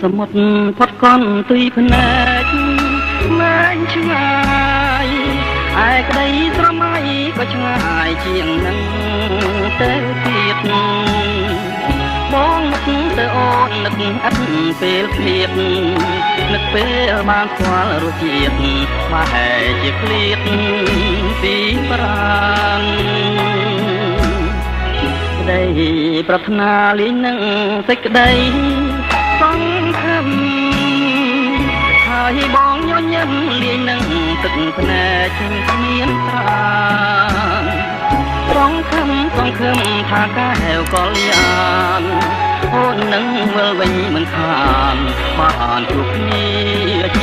សមុទ្រផុតកន់ទុយភ្នែកមែនឆ្ងាយឯក្តីស្រមៃក៏ឆ្ងាយជាងនឹងទៅទៀតបងនឹកទៅអូននឹកឥតពេលឃ្លាតនឹកពេលបានស្គាល់រសជាតិបែរជាឃ្លាតពីប្រានក្តីប្រាថ្នាលេងនឹងសេចក្តីសង្ឃឹមហើយបងញញឹមលាយនឹងទឹកភ្នែកគ្មានត្រានសង្ឃឹមសង្ឃឹមថាកែវកល្យានអូននឹងវិលវិញមិនខានបានជួបគ្នាជា